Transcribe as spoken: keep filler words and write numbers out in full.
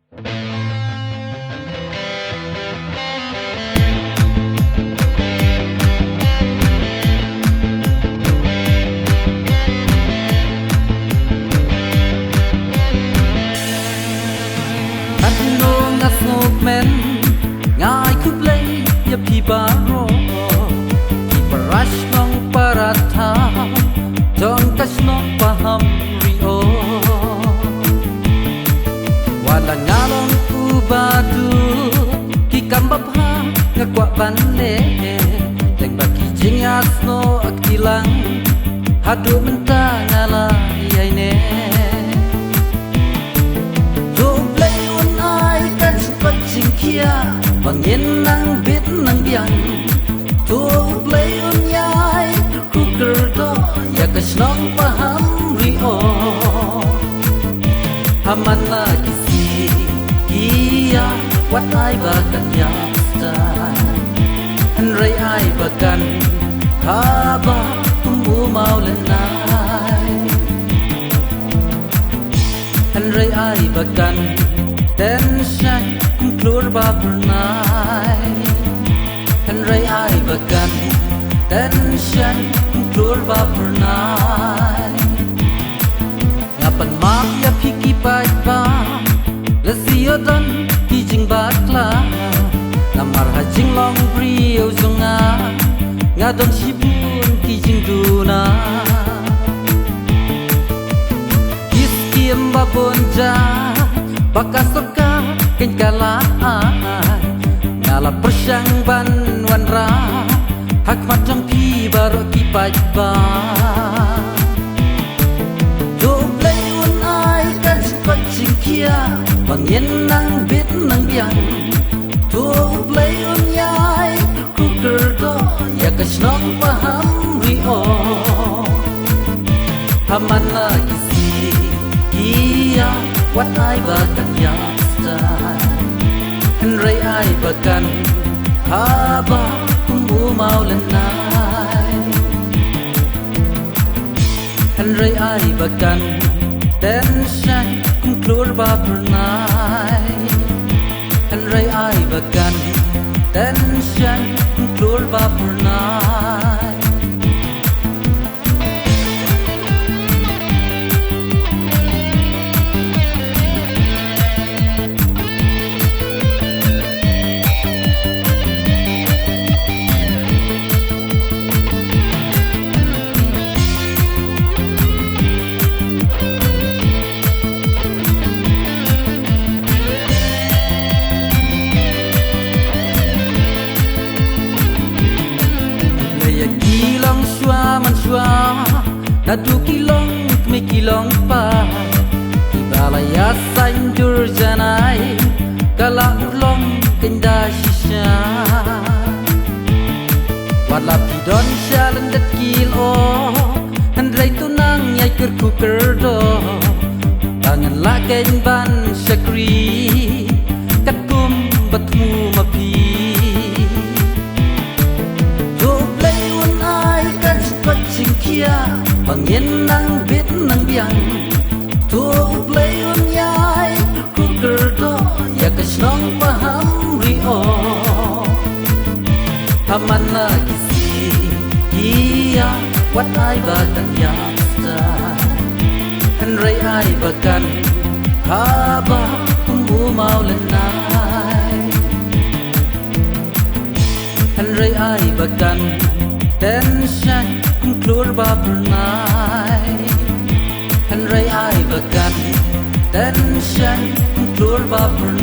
Katno nga sngewkmen, nga ai khublei ïa phi baroh, ki para shnong para thaw jong ka shnong Pahamri o. Wat la nga long u baduk, ki kam babha nga kwah ban leh, teng ba ki jingïasnoh ki lang, haduh mynta nga la ïaineh. To U Blei un ai ka jingkoit jingkhiah ba ngin nang bit nang biang. To U Blei un ïai kyrkhu kyrdoh ïa ka shnong Pahamri o. Ha man la ki sngi ki ïa, wat ai ba kan ïap stai, hynrei ai ba kan haba kum u mawlynnai. Hynrei ai ba kan tension kum klur ba phyrnai. Hynrei ai ba kan tension kum klur ba phyrnai. Nga pan map ïa phi ki paidbah, lada shu don ki jingbakla, namar ha jinglong briew jong nga, nga don shibun ki jingduna. Ki skim ba bun jait ba ka sorkar kein ka la ai, nga la pyrshang ban wanrah ha khmat jong phi baroh ki paidbah. To U Blei un ai ka jingkoit jingkhiah ba ngin nang bit nang biang. To U Blei un ïai kyrkhu kyrdoh ïa ka shnong Pahamri o. Ha man la ki sngi ki ïa, wat ai ba kan ïap stai, hynrei ai ba kan haba kum u mawlynnai. Hynrei ai ba kan tension kum klur ba phyrnai. Hynrei ai ba kan tension kum klur ba phyrnai. Lei ïa ki longshuwa manshuwa, naduh ki longkmie ki longkpa, kiba la ïasaindur janai, ka la urlong kein da shisha. Wat la phi don sha lyndet ki lyoh, hynrei to nang ïai kyrkhu kyrdoh, ba ngan lah kein ban shakri katkum ba thmu ma phi. To U Blei un ai ka jingkoit jingkhiah ba ngin nang bit nang biang. To U Blei un ïai kyrkhu kyrdoh ïa ka shnong Pahamri o. Ha man la ki sngi ki ïa, wat ai ba kan ïap stai, hynrei ai ba kan haba kum u mawlynnai. Hynrei ai ba kan tension kum klur ba phyrnai. Hynrei ai ba kan tension kum klur ba phyrnai.